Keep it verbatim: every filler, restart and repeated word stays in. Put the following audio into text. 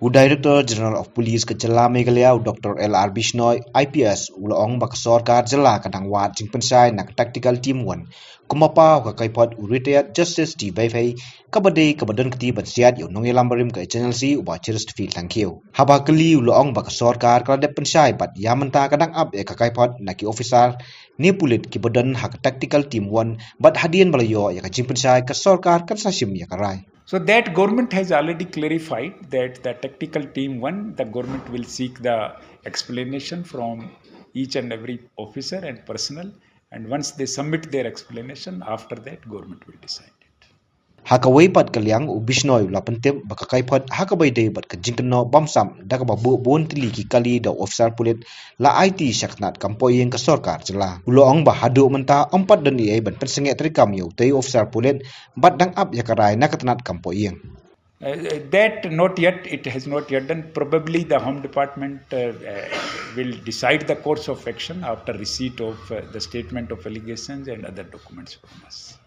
U Director General of Police ka jylla Meghalaya, u Doctor L R Bishnoi, I P S, u la ong ba ka sorkar jylla ka dang wad jingpynshai na ka Tactical Team One, kumba paw ka kaiphod u Retired Justice T Vaiphei, kaba dei kaba don kti ban siat ïa u nongïalam barim ka H N L C, u Bah Cheristerfield Thangkhiew. Haba kylli, u la ong ba ka sorkar ka la dep pynshai bad ïa mynta ka dang ap ïa ka kaiphod na ki officer ne pulit kiba don ha ka Tactical Team One, bad hadien ba la ïoh ïa ka jingpynshai, ka sorkar kan sa shim ïa ka rai. So that government has already clarified that the Tactical Team One, the government will seek the explanation from each and every officer and personnel, and once they submit their explanation, after that government will decide it. Ha kawei pat ka liang, u Bishnoi u la pyntip ba ka kaiphod ha kaba ïadei bad ka jingkynnoh bamsap da kaba buh bun tylli ki kali da u officer pulit la aiti sha ka tnat kam poh ïing ka sorkar jylla. U la ong ba haduh mynta ym pat don ei ei ban pynsangeh treikam ïa utei u officer pulit, bad dang ap ïa ka rai na ka tnat kam poh ïing. Uh, that not yet, it has not yet done. Probably the Home Department uh, uh, will decide the course of action after receipt of uh, the statement of allegations and other documents from us.